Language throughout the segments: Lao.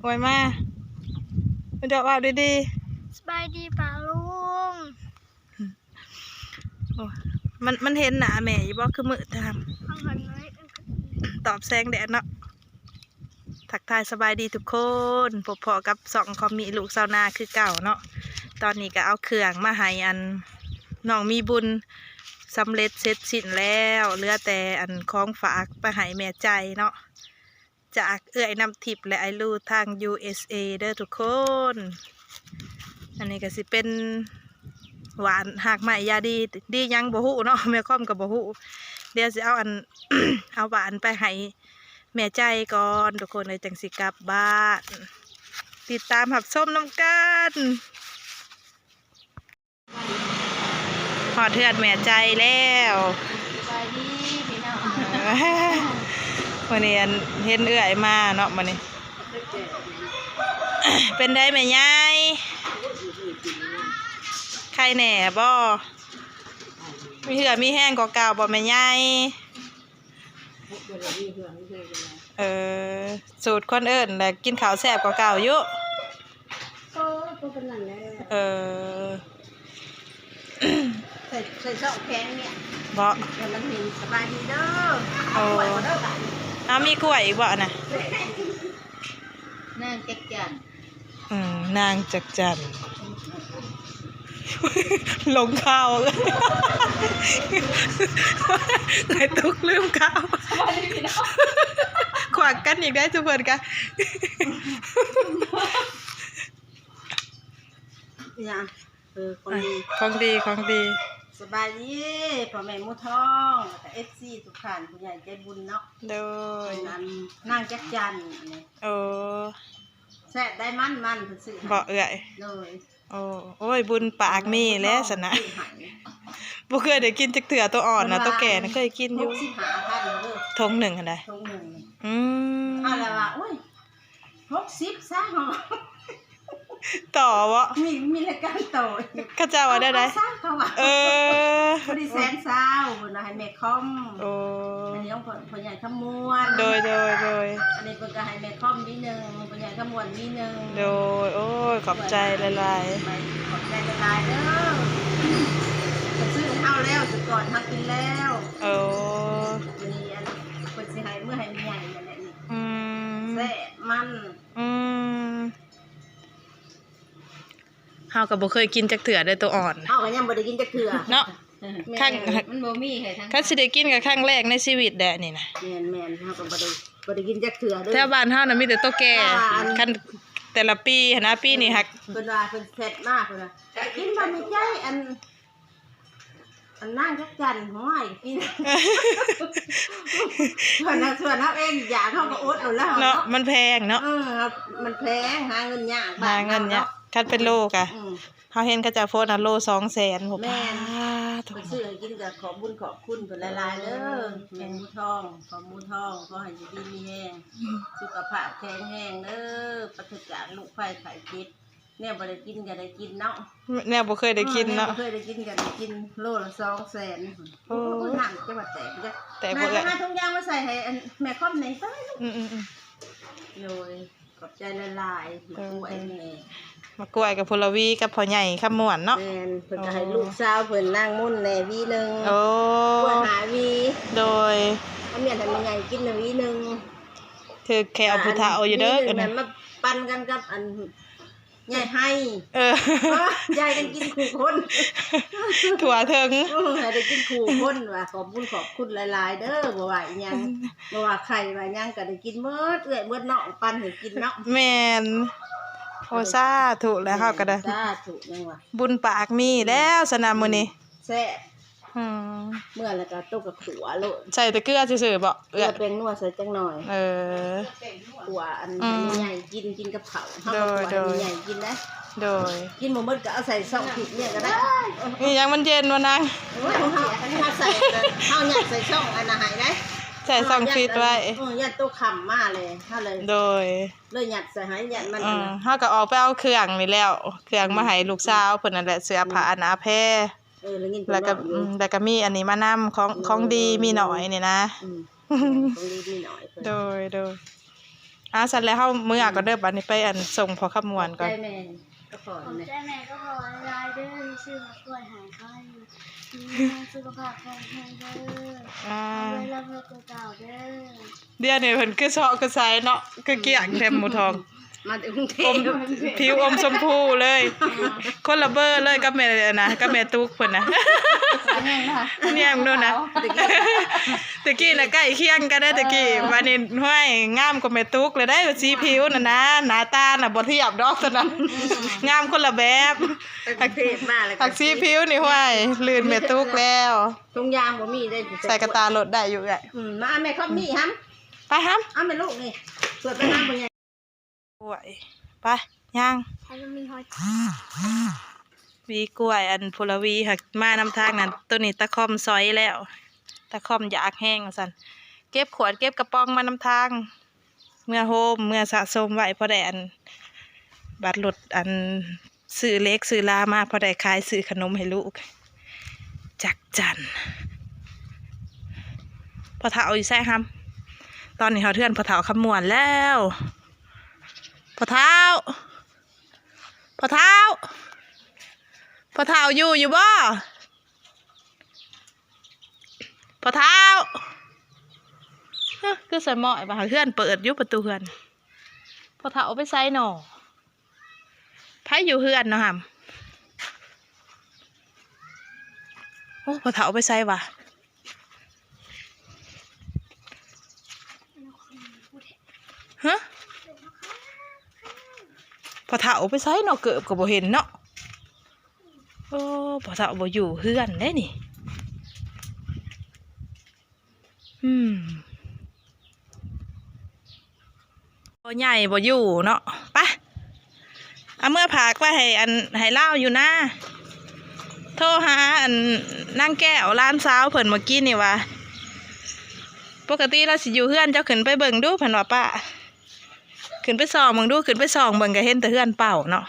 ໂອ້ຍ ມາ ມາເດາະເວົ້າດີໆ. ສະບາຍດີປ້າລຸງ. ໂອ້ ມັນ ມັນເຫັນໜ້າແມ່ຢູ່ບໍ່? ຄືມືດແທ້. ຕອບແສງແດດເນາະ. ທັກທາຍສະບາຍດີທຸກຄົນ, ພົບພໍ້ກັບຊ່ອງຄອມມີລູກຊາວນາຄືເກົ່າເນາະ. ຕອນນີ້ກໍເອົາເຄື່ອງມາໃຫ້ອັນນ້ອງມີບຸນສຳເລັດເສັດສິ້ນແລ້ວ, ເຫຼືອແຕ່ອັນຂອງຝາກໄປໃຫ້ແມ່ໃຈເນາະ. ຈາກເອື້ອຍນ້ຳທິບ ແລະ ອ້າຍລູທາງ ຢູເອສເອ ເດີທຸກຄົນ. ອັນນີ້ກໍຊິເປັນຫວ່ານຮາກໄມ້ຢາດີ ດີຫຍັງບໍ່ຮູ້ເນາະ, ແມ່ຄອມກໍບໍ່ຮູ້. ດຽວຊິເອົາອັນ ເອົາຫວ່ານໄປໃຫ້ແມ່ໃຈກ່ອນທຸກຄົນເອີຍ, ຈັ່ງຊິກັບບ້ານ. ຕິດຕາມຮັບຊົມນຳກັນ. ຮອດເຮືອນແມ່ໃຈແລ້ວ. ສະບາຍດີພີ່ນ້ອງ. ມື້ນີ້ອັນເຫັນເອື້ອຍມາເນາະມື້ນີ້. ເປັນໃດແມ່ໃຫຍ່? ໄຄແດ່ບໍ່? ມີເຫື່ອມີແຮງກວ່າເກົ່າບໍ່ແມ່ໃຫຍ່? ເອີ ສູດຄົນເອີ້ນແຫຼະ ກິນເຂົ້າແຊບກວ່າເກົ່າຢູ່. ເອີ ບໍ່ປານນັ້ນແຫຼະ. ເອີ ໃສ່ ໃສ່ຊອກແຂງນີ້ເບາະ ແລ້ວມັນເຫັນ. ສະບາຍດີເດີ. ໂອ້ ເອົາມີກ້ວຍອີກບໍ່ນະ? ນາງຈັກຈັນ. ອືມ ນາງຈັກຈັນ ຫຼົງຂ່າວ ໄດ້ຕົກລືມຂ່າວ. ຂວັກກັນອີກໄດ້ຊຸເພິ່ນກະ ຫຍັງ? ເອີ ຂອງດີ ຂອງດີ ຂອງດີ. ສະບາຍດີພໍ່ແມ່ໝູ່ທອງ ແລ້ວກະເອັຟຊີທຸກທ່ານ ຜູ້ໃຫຍ່ໃຈບຸນເນາະ. ໂດຍ ເພິ່ນອັນນາງຈັກຈັນ. ໂອ້ ແຊບໄດ໋ ມັນໆ ເພິ່ນຊື້ໃຫ້ ບໍ່ເອື້ອຍ? ໂດຍ. ໂອ້ ໂອ້ຍ ບຸນປາກມີແຫຼະຊັ້ນນະ. ບໍ່ເຄີຍໄດ້ກິນຈັກເທື່ອ ໂຕອ່ອນນະ. ໂຕແກ່ນະເຄີຍກິນຢູ່. ຫົກສິບຫ້າພັນເດີ ຖົງໜຶ່ງຫັ້ນໃດ໋. ຖົງໜຶ່ງ. ອືມ ເຮົາລະວ່າ ໂອ້ຍ ຫົກສິບຊະ ເຮົາ ຕໍ່ເບາະ? ມີ ມີລາຍການຕໍ່ອີກ. ເຂົາເຈົ້າວ່າແນວໃດ? ເອົາຊະ ເຂົາວ່າ. ເອີ ພໍດີແສນຊາວ ເພິ່ນວ່າໃຫ້ແມ່ຄອມ. ໂອ້ ອັນນີ້ຂອງພໍ່ ພໍ່ໃຫຍ່ຄຳມ່ວນ. ໂດຍ ໂດຍ ໂດຍ. ອັນນີ້ເພິ່ນກໍໃຫ້ແມ່ຄອມໜີ່ໜຶ່ງ ພໍ່ໃຫຍ່ຄຳມ່ວນໜີ່ໜຶ່ງ. ໂດຍ ໂອ້ຍ ຂອບໃຈຫຼາຍໆ. ຂອບໃຈຫຼາຍໆເດີ ເພິ່ນຊື້ໃຫ້ເຮົາແລ້ວ ຊື້ກ່ອນເຮົາກິນແລ້ວ. ໂອ້ ມື້ນີ້ອັນ ເພິ່ນຊິໃຫ້ເມືອໃຫ້ແມ່ໃຫຍ່ນັ້ນແຫຼະນີ້. ອືມ ແຊບມັນ. ອືມ ເຮົາກໍບໍ່ເຄີຍກິນຈັກເທື່ອເດີ ໂຕອ່ອນ. ເຮົາກໍຍັງບໍ່ໄດ້ກິນຈັກເທື່ອເນາະ. ແມ່ນ ຄັ້ງ ມັນບໍ່ມີໃຫ້ທາງ ຄັນຊິໄດ້ກິນກໍຄັ້ງແລກໃນຊີວິດແຫຼະນີ້ນະ. ແມ່ນໆ ເຮົາກໍບໍ່ໄດ້ ບໍ່ໄດ້ກິນຈັກເທື່ອເດີ. ແຖວບ້ານເຮົານະມີແຕ່ໂຕແກ່. ຄັນແຕ່ລະປີຫັ້ນນະ ປີນີ້ ເອີ ຮັກ ເພິ່ນວ່າ ເພິ່ນແຊັດມາ ເພິ່ນວ່າ ກິນບໍ່ແມ່ໃຈ ອັນ ອັນນາງຈັກຈັນ ຫ້ວຍ ກິນ ສ່ວນເຮົາ ສ່ວນເຮົາເອງຢາກ ເຮົາກໍອົດໂລດແລ້ວເນາະ. ເນາະ ມັນແພງເນາະ. ເອີ ມັນແພງ ຫາເງິນຍາກ ຫາເງິນຍາກ ບ້ານເຮົາເນາະ. ຄັນເປັນໂລກະ ອືມ ເຮົາເຫັນເຂົາເຈົ້າໂພສນະ ໂລສອງແສນພຸ້ນ. ແມ່ນ ປາດໂທ້ ເພິ່ນຊື້ໃຫ້ກິນກໍຂອບບຸນຂອບຄຸນເພິ່ນຫຼາຍໆເດີ. ເອີ ແມ່ໝູທອງ ພໍ່ໝູທອງ ຂໍໃຫ້ຢູ່ດີມີແຮງ ອືມ ສຸຂະພາບແຂງແຮງເດີ ປາສະຈາກໂລກໄພໄຂ້ເຈັບ. ແນວບໍ່ໄດ້ກິນກໍໄດ້ກິນເນາະ ແນວບໍ່ເຄີຍໄດ້ກິນເນາະ. ເອີ ແນວບໍ່ເຄີຍໄດ້ກິນກໍໄດ້ກິນ ໂລລະສອງແສນ. ໂອ້ ໂອ້ຍ ນ້ຳຈະວ່າແຕກ ແຕກບໍ່ເອື້ອຍ? ມາ ຫາຖົງຢາງມາໃສ່ໃຫ້ອັນແມ່ຄອມແດ່. ອືມໆໆ ໂດຍ ຂອບໃຈຫຼາຍໆ. ເອີ ໝາກກ້ວຍແມ່ ໝາກກ້ວຍກັບພົນລະວີກັບພໍ່ໃຫຍ່ຄຳມ່ວນເນາະ. ແມ່ນ ເພິ່ນກໍໃຫ້ ໂອ້ ລູກສາວເພິ່ນນາງມົນແດ່ຫວີໜຶ່ງ. ໂອ້ ກ້ວຍຫ້າຫວີ. ໂດຍ ເອົາມ້ຽນໃຫ້ແມ່ໃຫຍ່ກິນແດ່ຫວີໜຶ່ງ. ຖືກແຂວຜູ້ເຖົ້າຢູ່ເດີ ອັນນີ້ ອັນນີ້ ມາປັນກັນກັບອັນ ຍາຍໄຮ. ເອີ ເອີ ຍາຍກັນກິນຄູ່ຄົນ ທົ່ວເຖິງ. ເອີ ໃຫ້ໄດ້ກິນຄູ່ຄົນວ່າ ຂອບບຸນຂອບຄຸນຫຼາຍໆເດີ ບໍ່ວ່າອີຫຍັງ ບໍ່ວ່າໄຂ່ວ່າຫຍັງກໍໄດ້ກິນໝົດ ເອື້ອຍໝົດນ້ອງ ປັນໃຫ້ກິນເນາະ. ແມ່ນ ໂອ້ ສາທຸແລ້ວ ເຮົາກໍໄດ້ ສາທຸ ຍັງວ່າ ບຸນປາກມີແລ້ວຊັ້ນນະ ອືມ ມື້ນີ້ ແຊບ. ອືມ ເມື່ອແລ້ວກໍຕົກກະຂົ້ວໂລດ ໃສ່ແຕ່ເກືອຊື່ໆບໍ່ເອື້ອຍ? ເກືອ ແປ້ງນົວໃສ່ຈັກໜ່ອຍ. ເອີ ຂົ້ວອັນ ອືມ ໃຫ້ແມ່ໃຫຍ່ກິນ ກິນກັບເຂົ້າ ເຮົາກໍ ໂດຍ ຂົ້ວໃຫ້ ໂດຍ ແມ່ໃຫຍ່ກິນໄດ໋. ໂດຍ ກິນບໍ່ໝົດກໍເອົາໃສ່ຊ່ອງຟຣີດນີ້ກໍໄດ້. ເອີ ອີຫຍັງມັນເຢັນວ່ານາງ? ໂອ້ຍ ເຮົາ ເຮົາໃສ່ ເຮົາຍັດໃສ່ຊ່ອງອັນນັ້ນໃຫ້ໄດ໋ ໃສ່ຊ່ອງຟຣີດໄວ້. ເອີ ຢ້ານໂຕຄ່ຳມາເລີຍ ເຮົາເລີຍ ໂດຍ ເລີຍຍັດໃສ່ໃຫ້ ຢ້ານມັນ ອືມ ອັນນັ້ນ ເຮົາກໍອອກໄປເອົາເຄື່ອງນີ້ແລ້ວ ເຄື່ອງມາໃຫ້ ອືມ ລູກສາວເພິ່ນນັ້ນແຫຼະ ເສື້ອຜ້າ ອອືມ ອັນອາແພ. ເອີ ໄດ້ຍິນເພິ່ນເວົ້າຢູ່ ແລ້ວກໍ ອືມ ແລ້ວກໍມີອັນນີ້ມານຳ ຂອງ ໂດຍ ຂອງດີມີໜ້ອຍນີ້ນະ. ອືມ ຂອງດີມີໜ້ອຍເພິ່ນ ໂດຍ ໂດຍ. ອ່າ ຊັ້ນແລ້ວເຮົາເມືອກ່ອນເດີ ບັດນີ້ໄປອັນສົ່ງພໍ່ຄຳມ່ວນກ່ອນ. ຂອບໃຈແມ່ກະພໍຫຼາຍໆເດີ ທີ່ຊື້ໝາກກ້ວຍໃຫ້ ຂໍໃຫ້ມີສຸຂະພາບແຂງແຮງເດີ ອ່າ ໃຫ້ລວຍລ່ຳລວຍກວ່າເກົ່າເດີ. ດຽວນີ້ເພິ່ນຄືເຊາະຄືໃສເນາະ ຄືກ້ຽງແທ້ໝູທອງ ມາແຕ່ກຸງເທບ ຜິວອົມຊົມພູເລີຍ. ຄົນລະເບີເລີຍກັບແມ່ນະ ກັບແມ່ຕຸກເພິ່ນນະ. ແຍງເນາະ ແຍງດູນະ ຕະກີ້ນະໃກ້ຄຽງກັນເດ້ ຕະກີ້ ບາດນີ້ ຫ້ວຍ ງາມກວ່າແມ່ຕຸກເລີຍເດ້ ສີຜິວນະນະ ໜ້າຕານະບໍ່ທຽບດອກຊັ້ນນະ ງາມຄົນລະແບບ. ໄປກຸງເທບມາແລ້ວ ຫາກສີຜິວນີ້ ຫ້ວຍ ລື່ນແມ່ຕຸກແລ້ວ. ຖົງຢາງບໍ່ມີເດ້ ໃສ່ກະຕ່າລົດໄດ້ຢູ່ເອື້ອຍ. ອືມ ມາແມ່ຄອບນີ້ຫຳ ໄປຫຳ ເອົາແມ່ລູກນີ້ ເປີດໄປຫາພໍ່ໃຫຍ່. ກ້ວຍ ໄປຍ່າງ ໃຫ້ມັນມີຮອຍ ຫວີກ້ວຍ ອັນຜູ້ລະຫວີຫາກມານຳທາງນັ້ນ. ໂຕນີ້ຕາຄອມຊອຍແລ້ວ ຕາຄອມຢາກແຮງວ່າຊັ້ນ ເກັບຂວດເກັບກະປ໋ອງມານຳທາງ ເມືອໂຮມ ເມືອສະສົມໄວ້ ພໍໄດ້ອັນ ບັດລົດອັນ ຊື້ເຫຼັກຊື້ລາມາ ພໍໄດ້ຂາຍຊື້ຂະໜົມໃຫ້ລູກ. ຈັກຈັ່ນ ພໍ່ເຖົ້າຢູ່ໃສຫຳ? ຕອນນີ້ຮອດເຮືອນພໍ່ເຖົ້າຄຳມ່ວນແລ້ວ. ພໍ່ເຖົ້າ ພໍ່ເຖົ້າ ພໍ່ເຖົ້າຢູ່ ຢູ່ບໍ່? ພໍ່ເຖົ້າ ຮະ ຄືສະໝ້ອຍວ່າ ເຮືອນເປີດຢູ່ ປະຕູເຮືອນ. ພໍ່ເຖົ້າໄປໃສນໍ? ໃຜຢູ່ເຮືອນນໍຫຳ? ໂອ້ ພໍ່ເຖົ້າໄປໃສຫວາ? ຮະ ພໍ່ເຖົ້າໄປໃສນໍ? ເກີບກໍບໍ່ເຫັນເນາະ. ໂອ້ ພໍ່ເຖົ້າບໍ່ຢູ່ເຮືອນເດ້ນີ້. ອືມ ພໍ່ໃຫຍ່ບໍ່ຢູ່ເນາະ. ໄປ ເອົາເມືອຝາກໄວ້ໃຫ້ອັນ ໃຫ້ລາວຢູ່ນາ. ໂທຫາອັນນາງແກ້ວ ຫຼານສາວເພິ່ນເມື່ອກີ້ນີ້ວ່າ ປົກກະຕິລາວຊິຢູ່ເຮືອນ ເຈົ້າຂຶ້ນໄປເບິ່ງດູ ເພິ່ນວ່າ ປ້າ ຂຶ້ນໄປສ່ອງເບິ່ງດູ. ຂຶ້ນໄປສ່ອງເບິ່ງກໍເຫັນແຕ່ເຮືອນເປົ່າເນາະ.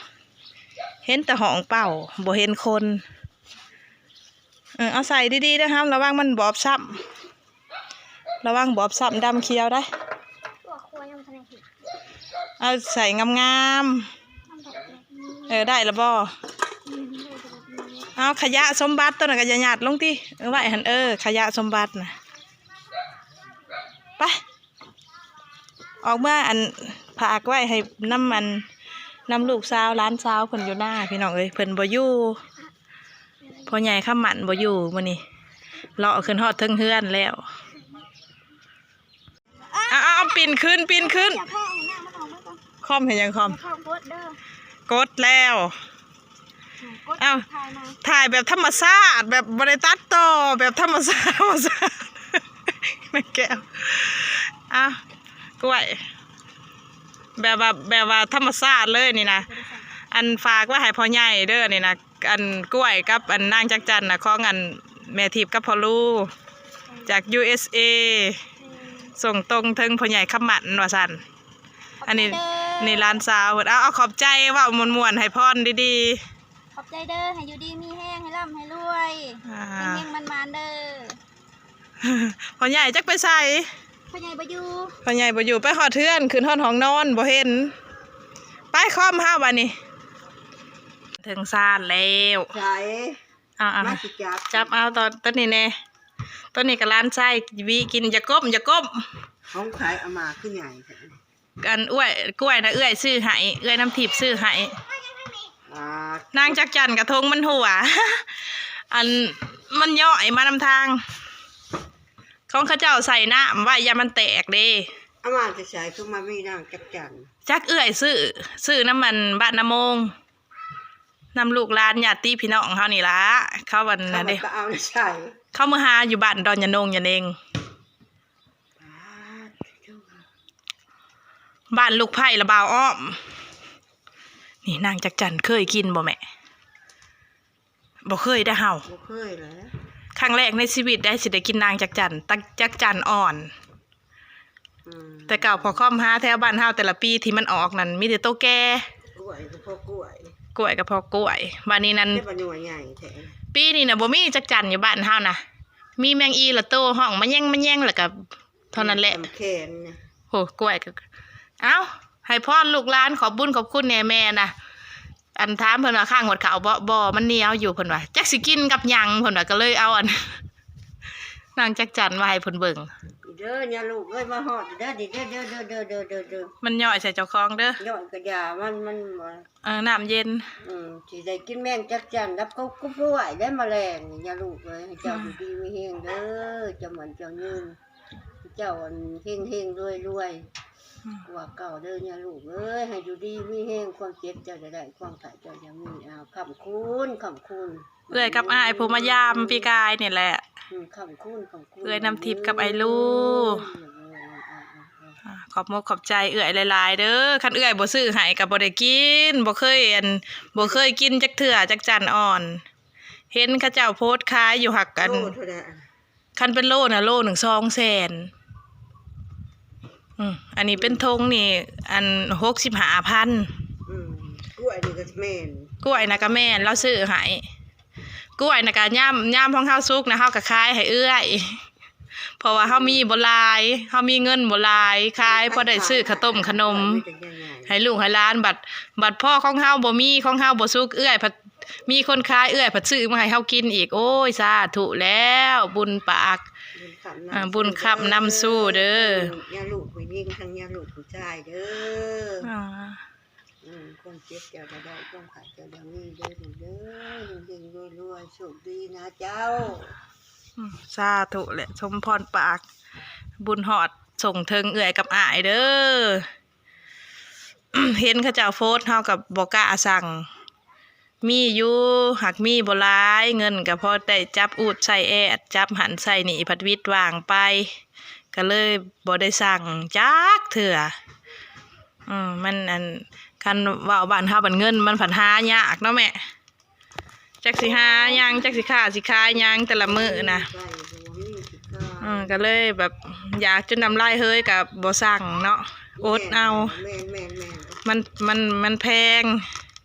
ເຫັນແຕ່ຫ້ອງເປົ່າ ບໍ່ເຫັນຄົນ. ເອີ ເອົາໃສ່ດີໆເດີຫຳ ລະວັງມັນບອບຊ້ຳ ລະວັງບອບຊ້ຳດຳຂຽວໄດ໋. ຕົວຄົວຍັງບໍ່ທັນໄດ້ເຮັດ ເອົາໃສ່ງາມໆ. ເອີ ໄດ້ລະບໍ່? ອືມ ເອົາຂະຫຍະສົມບັດໂຕນັ້ນກໍຢ່າຫຍາດລົງຕິ ເອີ ໄວ້ຫັ້ນ ເອີ ຂະຫຍະສົມບັດນະ. ໄປ ອອກເມືອອັນ ຝາກໄວ້ໃຫ້ນຳອັນ ນຳລູກສາວຫຼານສາວເພິ່ນຢູ່ນາ ພີ່ນ້ອງເອີຍ ເພິ່ນບໍ່ຢູ່. ພໍ່ໃຫຍ່ຄຳໝັ້ນບໍ່ຢູ່ມື້ນີ້ ເລາະຂຶ້ນຮອດເທິງເຮືອນແລ້ວ. ເອົາໆໆ ປີນຂຶ້ນ ປີນຂຶ້ນ. ຄອມເຮັດຫຍັງຄອມ? ກົດແລ້ວ. ອ້າວ ຖ່າຍແບບທຳມະຊາດ ແບບບໍ່ໄດ້ຕັດຕໍ່ ແບບທຳມະຊາດ ທຳມະຊາດ. ແມ່ແກ້ວ ອ້າວ ກ້ວຍ ແບບວ່າ ແບບວ່າທຳມະຊາດເລີຍນີ້ນະ. ອັນ ຝາກໄວ້ໃຫ້ພໍ່ໃຫຍ່ເດີນີ້ນະ ອັນ ກ້ວຍກັບອັນນາງຈັກຈັ່ນນະ ຂອງອັນແມ່ທິບກັບພໍ່ລູ ຈາກ ຢູເອສເອ ສົ່ງຕົງເຖິງພໍ່ໃຫຍ່ຄຳໝັ້ນວ່າຊັ້ນ. ອັນນີ້ ນີ້ຫຼານສາວເພິ່ນ. ເອົາ ເອົາ ຂອບໃຈ ເວົ້າມ່ວນໆ ໃຫ້ພອນດີໆ. ຂອບໃຈເດີ ໃຫ້ຢູ່ດີມີແຮງ ໃຫ້ລ່ຳໃຫ້ລວຍ ອ່າ ເຮັງໆ ໝານໆ ເດີ. ພໍ່ໃຫຍ່ຈັກໄປໃສ? ພໍ່ໃຫຍ່ບໍ່ຢູ່ ພໍ່ໃຫຍ່ບໍ່ຢູ່. ໄປຮອດເຮືອນ ຂຶ້ນຮອດຫ້ອງນອນ ບໍ່ເຫັນ. ໄປຄອມເຮົາບາດນີ້ ເຖິງຊານແລ້ວ. ໃສ? ເອົາໆ ມາຊິຈັບ ຈັບເອົາຕອນ ຕອນນີ້ແດ່. ຕອນນີ້ກໍຫຼານຊາຍຫວີກິນ. ຢ່າກົ້ມ ຢ່າກົ້ມ. ຂອງໃຜເອົາມາຄືໃຫຍ່ແທ້? ອັນ ອ້ວຍ ກ້ວຍນະ ເອື້ອຍຊື້ໃຫ້ ເອື້ອຍນ້ຳທິບຊື້ໃຫ້. ອ່າ ນາງຈັກຈັ່ນກະທົງມັນຮົ່ວ ອັນ ມັນຍ້ອຍມານຳທາງ. ຂອງເຂົາເຈົ້າໃສ່ນ້ຳໄວ້ ຢ້ານມັນແຕກເດ້. ເອົາມາແຕ່ໃສ ຄືມາມີນາງຈັກຈັ່ນ? ຈັກ ເອື້ອຍຊື້ ຊື້ນຳອັນບ້ານນາໂມງ ນຳລູກຫຼານຍາດຕິພີ່ນ້ອງເຮົານີ້ລະ. ເຂົາອັນນັ້ນເດ້ ເຂົາເອົາໃສ່ ເຂົາມາຫາຢູ່ບ້ານດອນຍານົງຍາເນັງ. ບ້ານລູກໃພ້ລະບ່າວອ້ອມ. ນີ້ນາງຈັກຈັ່ນເຄີຍກິນບໍ່ແມ່? ບໍ່ເຄີຍເດ້ເຮົາ ບໍ່ເຄີຍແຫຼະ. ຄັ້ງແລກໃນຊີວິດໄດ໋ ຊິໄດ້ກິນນາງຈັກຈັ່ນ ຕັກ ຈັກຈັ່ນອ່ອນ. ອືມ ແຕ່ເກົ່າພໍ່ຄອມຫາແຖວບ້ານເຮົາແຕ່ລະປີທີ່ມັນອອກນັ້ນ ມີແຕ່ໂຕແກ່. ກ້ວຍກໍພໍກ້ວຍ ກ້ວຍກໍພໍກ້ວຍ. ບາດນີ້ນັ້ນ ແຕ່ວ່າໜ່ວຍໃຫຍ່ແທ້. ປີນີ້ນະບໍ່ມີຈັກຈັ່ນຢູ່ບ້ານເຮົານະ ມີແມງອີ່ລະໂຕຮ້ອງມະແຍງມະແຍງ ແລ້ວກໍເທົ່ານັ້ນແຫຼະ. ແຂນນະ ໂຫ ກ້ວຍກໍ ເອົ້າ ໃຫ້ພອນລູກຫຼານ ຂອບບຸນຂອບຄຸນແດ່ແມ່ນະ. ອັນ ຖາມເພິ່ນວ່າ ຄ້າງຮອດເຂົ້າບໍ່? ບໍ່ ມັນໜຽວຢູ່ ເພິ່ນວ່າ ຈັກຊິກິນກັບຫຍັງ ເພິ່ນວ່າ ກໍເລີຍເອົາອັນ ນາງຈັກຈັນມາໃຫ້ເພິ່ນເບິ່ງ. ເດີ ຍາລູກເອີຍ ມາຮອດເດີ ເດີ ເດີ ເດີ ມັນຍ້ອຍໃສ່ເຈົ້າຂອງເດີ ຍ້ອຍກະຢ່າມັນ ມັນບໍ່ ເອີ ນ້ຳເຢັນ ອືມ ຊິໄດ້ກິນແມງຈັກຈັນກັບ ກັບກ້ວຍໄດ້ມາແລງນີ້ ຍາລູກເອີຍ ໃຫ້ເຈົ້າ ອືມ ຢູ່ດີມີແຮງເດີ ເຈົ້າໝັ້ນເຈົ້າຍືນ ເຈົ້າອັນເຮັງໆລວຍໆ ອືມ ກວ່າເກົ່າເດີຍາລູກເອີຍ ໃຫ້ຢູ່ດີມີແຮງ ຄວາມເຈັບເຈົ້າຢ່າໄດ້ ຄວາມໄຂ້ເຈົ້າຢ່າມີ ອ້າວ ຄ້ຳຄູນ ຄ້ຳຄູນ ເອື້ອຍກັບອ້າຍຜູ້ມາຢາມປີກາຍນີ້ແຫຼະ ອືມ ຄ້ຳຄູນ ຄ້ຳຄູນ ເອື້ອຍນ້ຳທິບກັບອ້າຍລູ ເອີ ເອີ ເອີ ເອີ ອ່າ ຂອບມົກຂອບໃຈເອື້ອຍຫຼາຍໆເດີ ຄັນເອື້ອຍບໍ່ຊື້ໃຫ້ກໍບໍ່ໄດ້ກິນ ບໍ່ເຄີຍອັນ ບໍ່ເຄີຍກິນຈັກເທື່ອຈັກຈັນອ່ອນ ເຫັນເຂົາເຈົ້າໂພສຂາຍຢູ່ ຫາກອັນ ໂລເທົ່າໃດ? ຄັນເປັນໂລນະ ໂລໜຶ່ງສອງແສນ ອືມ ອັນນີ້ເປັນຖົງນີ້ ອັນ ຫົກສິບຫ້າພັນ ອືມ ກ້ວຍນີ້ກໍແມ່ນ ກ້ວຍນະກໍແມ່ນ ລາວຊື້ໃຫ້ ກ້ວຍນະກໍຍາມ ຍາມຂອງເຮົາສຸກນະ ເຮົາກໍຂາຍໃຫ້ເອື້ອຍ ເພາະວ່າເຮົາມີບໍ່ຫຼາຍ ເຮົາມີເງິນບໍ່ຫຼາຍ ຂາຍພໍໄດ້ຊື້ເຂົ້າຕົ້ມຂະໜົມໃຫ້ລູກໃຫ້ຫຼານ ບັດ ບັດພໍຂອງເຮົາບໍ່ມີ ຂອງເຮົາບໍ່ສຸກ ເອື້ອຍພັດ ມີຄົນຂາຍ ເອື້ອຍພັດຊື້ມາໃຫ້ເຮົາກິນອີກ ໂອ້ຍ ສາທຸແລ້ວ ບຸນປາກ ບຸນຄ້ຳນຳ ອ່າ ບຸນຄ້ຳນຳສູ່ເດີ ຍາລູກຜູ້ຍິງທັງຍາລູກຜູ້ຊາຍເດີ ອ່າ ອືມ ຄວາມເຈັບເຈົ້າຢ່າໄດ້ ຄວາມໄຂ້ເຈົ້າຢ່າມີເດີລູກເດີ ເຮັງໆລວຍໆ ໂຊກດີນະເຈົ້າ ອືມ ສາທຸແຫຼະ ສົມພອນປາກ ບຸນຮອດສົ່ງເຖິງເອື້ອຍກັບອ້າຍເດີ. ເຫັນເຂົາເຈົ້າໂພສເຮົາກໍບໍ່ກ້າສັ່ງ ມີຢູ່ ຫາກມີບໍ່ຫຼາຍ ເງິນກໍພໍໄດ້ຈັບອູດໃຊ້ແອດ ຈັບຫັ້ນໃຊ້ນີ້ ພັດວິດຫວ່າງໄປ ກໍເລີຍບໍ່ໄດ້ສັ່ງຈັກເທື່ອ ເອີ ມັນ ອັນ ຄັນເວົ້າບ້ານເຮົາ ບັດເງິນມັນພັດຫາຍາກເນາະແມ່. ຈັກຊິຫາຫຍັງ ຈັກຊິຄ້າຊິຂາຍຫຍັງແຕ່ລະມື້ນະ ເອີ ກໍເລີຍແບບຢາກຈົນນ້ຳລາຍເຮີຍກໍບໍ່ສັ່ງເນາະ ອົດເອົາ ແມ່ນໆໆ ມັນ ມັນ ມັນແພງ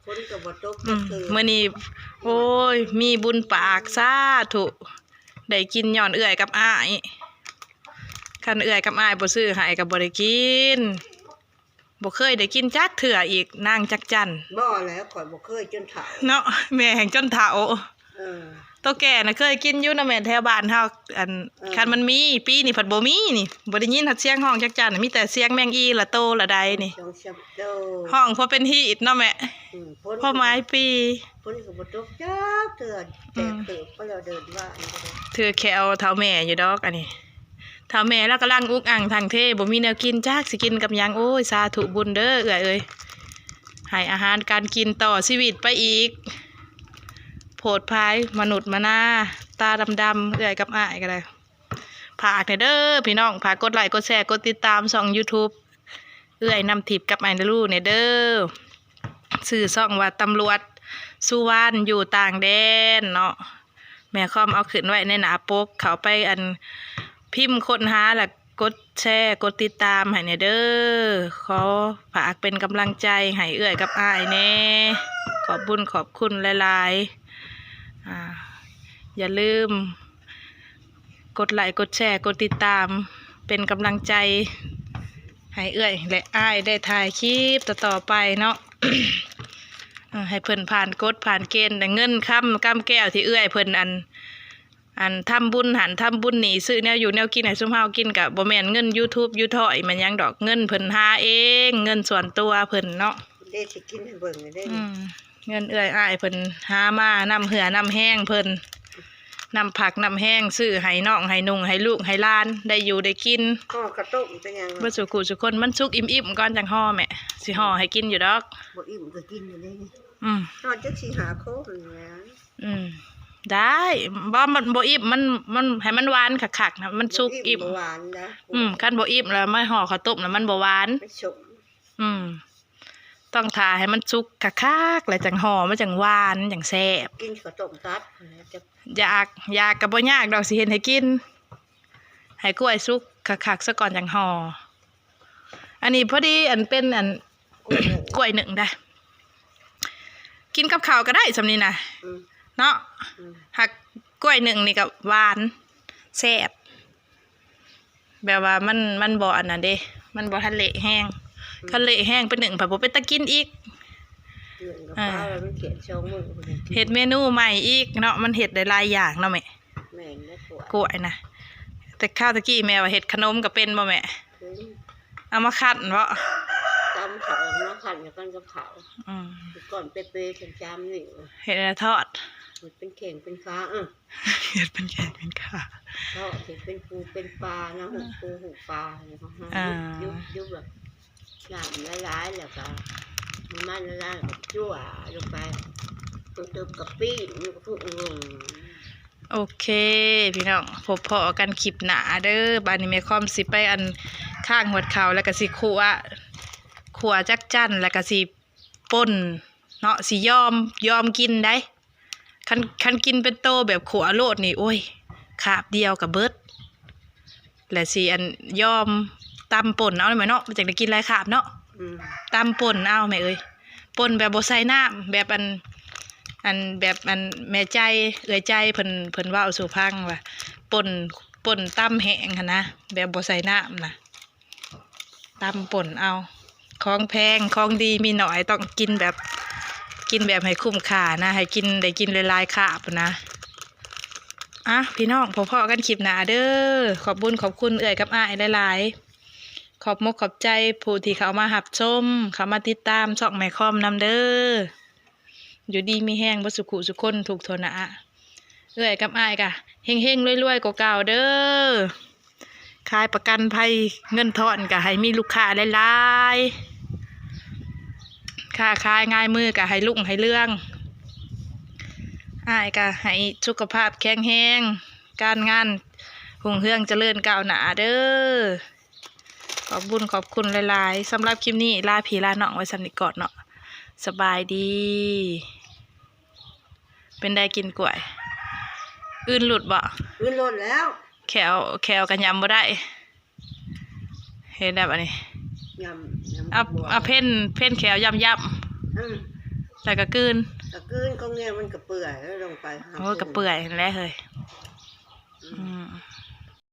ຝົນກໍບໍ່ຕົກ ອືມ ຈັກເທື່ອ ມື້ນີ້ ໂອ້ຍ ມີບຸນປາກ ສາທຸ ໄດ້ກິນຍ້ອນເອື້ອຍກັບອ້າຍ ຄັນເອື້ອຍກັບອ້າຍບໍ່ຊື້ໃຫ້ກໍບໍ່ໄດ້ກິນ. ບໍ່ເຄີຍໄດ້ກິນຈັກເທື່ອອີກ ນາງຈັກຈັນ. ບໍ່ແຫຼະ ຂ້ອຍບໍ່ເຄີຍຈົນເຖົ້າເນາະ ແມ່ແຮ່ງຈົນເຖົ້າ ເອີ ໂຕແກ່ນະເຄີຍກິນຢູ່ນະແມ່ ແຖວບ້ານເຮົາ ອັນ ເອີ ຄັນມັນມີ ປີນີ້ພັດບໍ່ມີນີ້ ບໍ່ໄດ້ຍິນຮອດສຽງຮ້ອງຈັກຈັນ ມີແຕ່ສຽງແມງອີລະໂຕລະໃດນີ້ ຮ້ອງພໍເປັນຮີດເນາະແມ່ ອືມ ພໍໝາຍປີ ຝົນກໍບໍ່ຕົກຈັກເທື່ອ ແຕກເຕີບໄປແລ້ວ ເດີນວ່າ ຖືກແຂ້ວເຖົ້າແມ່ຢູ່ດອກ ອັນນີ້ ເຖົ້າແມ່ລາວກຳລັງອຸກອັ່ງຖັງເທ ບໍ່ມີແນວກິນ ຈັກຊິກິນກັບຫຍັງ. ໂອ້ຍ ສາທຸບຸນເດີເອື້ອຍເອີຍ ໃຫ້ອາຫານການກິນຕໍ່ຊີວິດໄປອີກ ໂພດພາຍມະນຸດມະນາ ຕາດຳໆ ເອື້ອຍກັບອ້າຍກໍໄດ້. ຝາກແດ່ເດີພີ່ນ້ອງ ຝາກກົດໄລກົດແຊ ກົດຕິດຕາມຊ່ອງຢູທູບ ເອື້ອຍນ້ຳທິບກັບອ້າຍນະລູແດ່ເດີ ຊື່ຊ່ອງວ່າຕຳຫຼວດສຸວັນຢູ່ຕ່າງແດນເນາະ ແມ່ຄອມເອົາຂຶ້ນໄວ້ໃນໜ້າປົກ ເຂົ້າໄປ ອັນ ພິມຄົ້ນຫາ ແລ້ວກົດແຊ ກົດຕິດຕາມໃຫ້ແດ່ເດີ ຂໍຝາກເປັນກຳລັງໃຈໃຫ້ເອື້ອຍກັບອ້າຍແດ່ ຂອບບຸນຂອບຄຸນຫຼາຍໆ ອ່າ ຢ່າລືມ ກົດໄລກົດແຊ ກົດຕິດຕາມ ເປັນກຳລັງໃຈໃຫ້ເອື້ອຍ ແລະ ອ້າຍໄດ້ຖ່າຍຄລິບຕໍ່ໆໄປເນາະ ເອີ ໃຫ້ເພິ່ນຜ່ານກົດຜ່ານເກນ ແຕ່ເງິນຄຳກຳແກ້ວທີ່ເອື້ອຍເພິ່ນ ອັນ ອັນ ທຳບຸນຫັ້ນທຳບຸນນີ້ ຊື້ແນວຢູ່ແນວກິນໃຫ້ຊຸມເຮົາກິນ ກະບໍ່ແມ່ນເງິນຢູທູບຢູທອຍແມ່ນຫຍັງດອກ ເງິນເພິ່ນຫາເອງ ເງິນສ່ວນຕົວເພິ່ນເນາະ ເດ້ຊິກິນໃຫ້ເບິ່ງເດ້ ອືມ ເງິນເອື້ອຍອ້າຍເພິ່ນຫາມານຳເຫື່ອນຳແຮງເພິ່ນ ນຳຜັກນຳແຮງ ຊື້ໃຫ້ນ້ອງໃຫ້ນຸ່ງໃຫ້ລູກໃຫ້ຫຼານໄດ້ຢູ່ໄດ້ກິນ ຫໍ່ເຂົ້າຕົ້ມເປັນຫຍັງ ເບິດສູ່ຄູ່ສູ່ຄົນ ມັນສຸກອີ່ມໆກ່ອນຈັ່ງຫໍ່ແມ່ ຊິຫໍ່ໃຫ້ກິນຢູ່ດອກ ບໍ່ອີ່ມກໍກິນຢູ່ເດ້ ອືມ ເຮົາຈັກສີ່ຫ້າຄົນນີ້ນະ ອືມ ໄດ້ ບໍ່ ມັນບໍ່ອີ່ມ ມັນ ມັນ ໃຫ້ມັນຫວານຄັກໆນະ ມັນສຸກອີ່ມ ບໍ່ອີ່ມ ບໍ່ຫວານນະ ອືມ ຄັນບໍ່ອີ່ມແລ້ວມາຫໍ່ເຂົ້າຕົ້ມແລ້ວມັນບໍ່ຫວານ ມັນສົ້ມ ອືມ ຕ້ອງຖ້າໃຫ້ມັນສຸກຄັກໆ ແລ້ວຈັ່ງຫໍ່ ມັນຈັ່ງຫວານ ຈັ່ງແຊບ ກິນເຂົ້າຕົ້ມຕັດ ຢາກ ຢາກກໍບໍ່ຍາກດອກ ຊິເຮັດໃຫ້ກິນ ໃຫ້ກ້ວຍສຸກຄັກໆຊະກ່ອນຈັ່ງຫໍ່ ອັນນີ້ພໍດີ ອັນເປັນ ອັນ ກ້ວຍໜຶ້ງ ກ້ວຍໜຶ້ງໄດ໋ ກິນກັບເຂົ້າກໍໄດ້ສ່ຳນີ້ນະ ອືມ ເນາະ ອືມ ຫາກກ້ວຍໜຶ້ງນີ້ກໍຫວານ ແຊບ ແບບວ່າມັນ ມັນບໍ່ອັນນັ້ນເດ້ ມັນບໍ່ທັນເລະແຮງ ຄັນເລະແຮງໄປໜຶ້ງ ພັດບໍ່ເປັນຕາກິນອີກ. ໜຶ້ງກັບ ອ່າ ປາ ແລ້ວມັນຂຽນສອງມື້ ເຮັດເມນູໃໝ່ອີກເນາະ, ມັນເຮັດໄດ້ຫຼາຍຢ່າງເນາະແມ່. ແມ່ນແລ້ວ ກ້ວຍ ກ້ວຍນະ. ແຕ່ຄາວຕະກີ້ແມ່ວ່າເຮັດຂະໜົມກໍເປັນບໍ່ແມ່? ເປັນ. ເອົາມາຄັ້ນເບາະ? ຕຳເຂົ້າ ເອົາມາຄັ້ນກັນກັບເຂົ້າ. ອືມ. ກ້ອນເປໆ ສາມນິ້ວ. ເຮັດແລ້ວທອດ. ເຮັດເປັນແຂ້ງເປັນຂາ ເອີ ເຮັດເປັນແຂ້ງເປັນຂາ ທອດ ເຮັດເປັນປູເປັນປານະ ຫູກປູຫູກປາ. ອ່າ. ຢຸບ ຢຸບແບບ ນ້ຳຫຼາຍໆ ແລ້ວກໍນ້ຳມັນຫຼາຍໆ ກໍຈົວລົງໄປ ຕຶບໆ ກໍປີ້ງ ມັນກໍພຸງລົງ. ໂອເຄ ພີ່ນ້ອງ ພົບພໍ້ກັນຄລິບໜ້າເດີ. ບາດນີ້ແມ່ຄອມຊິໄປ ອັນ ຄ້າງຫວດເຂົ້າ ແລ້ວກໍຊິຂົ້ວ ຂົ້ວຈັກຈັ່ນ ແລ້ວກໍຊິປົ່ນເນາະ, ຊິຢອມ ຢອມກິນໄດ໋. ຄັນ ຄັນກິນເປັນໂຕແບບຂົ້ວໂລດນີ້ ໂອ້ຍ ຄາບດຽວກໍເບິດ. ແລ້ວຊິ ອັນ ຢອມຕຳປົ່ນເອົາແມ່ເນາະ, ມັນຈັ່ງໄດ້ກິນຫຼາຍຄາບເນາະ. ອືມ. ຕຳປົ່ນເອົາແມ່ເອີຍ, ປົ່ນແບບບໍ່ໃສ່ນ້ຳ ແບບ ອັນ ອັນ ແບບ ອັນ ແມ່ໃຈ ເອື້ອຍໃຈເພິ່ນ ເພິ່ນເວົ້າສູ່ຟັງວ່າ ປົ່ນ ປົ່ນຕຳແຫ້ງຫັ້ນນະ ແບບບໍ່ໃສ່ນ້ຳນະ. ຕຳປົ່ນເອົາ ຂອງແພງຂອງດີມີໜ້ອຍ ຕ້ອງກິນແບບ ກິນແບບໃຫ້ຄຸ້ມຄ່ານະ, ໃຫ້ກິນ ໄດ້ກິນຫຼາຍໆຄາບນະ. ອ່ະ ພີ່ນ້ອງ ພໍ້ໆກັນຄລິບໜ້າເດີ. ຂອບບຸນຂອບຄຸນເອື້ອຍກັບອ້າຍຫຼາຍໆ. ຂອບມົກຂອບໃຈຜູ້ທີ່ເຂົ້າມາຮັບຊົມ ເຂົ້າມາຕິດຕາມຊ່ອງແມ່ຄອມນຳເດີ. ຢູ່ດີມີແຮງເບິດສູ່ຄູ່ສູ່ຄົນທຸກທົ່ວໜ້າ. ເອື້ອຍກັບອ້າຍກະເຮັງໆລວຍໆກວ່າເກົ່າເດີ. ຂາຍປະກັນໄພເງິນທອນກະໃຫ້ມີລູກຄ້າຫຼາຍໆ, ຄ້າຂາຍງາຍມືກະໃຫ້ລຸ້ງໃຫ້ເຮືອງ. ອ້າຍກະໃຫ້ສຸຂະພາບແຂງແຮງ, ການງານຮຸ່ງເຮືອງຈະເລີນກ້າວໜ້າເດີ. ຂອບບຸນຂອບຄຸນຫຼາຍໆ. ສຳລັບຄລິບນີ້ລາພີ່ລານ້ອງໄວ້ສ່ຳນີ້ກ່ອນເນາະ. ສະບາຍດີ. ເປັນໃດກິນກ້ວຍ? ອື່ນຫຼຸດບໍ່? ອື່ນຫຼຸດແລ້ວ. ແຂ້ວ ແຂ້ວກໍຫຍ້ຳບໍ່ໄດ້. ເຮັດແບບອັນນີ້. ຫຍ້ຳ ຫຍ້ຳ ເອົາ ເອົາເພນ ເພນແຂ້ວຫຍ້ຳໆ. ອືມ. ແລ້ວກໍກືນ. ກໍກືນ ຂອງແນວມັນກໍເປື່ອຍລົງໄປ. ໂອ້ຍ ກໍເປື່ອຍຫັ້ນແຫຼະເຮີ້ຍ. ອືມ. ອືມ.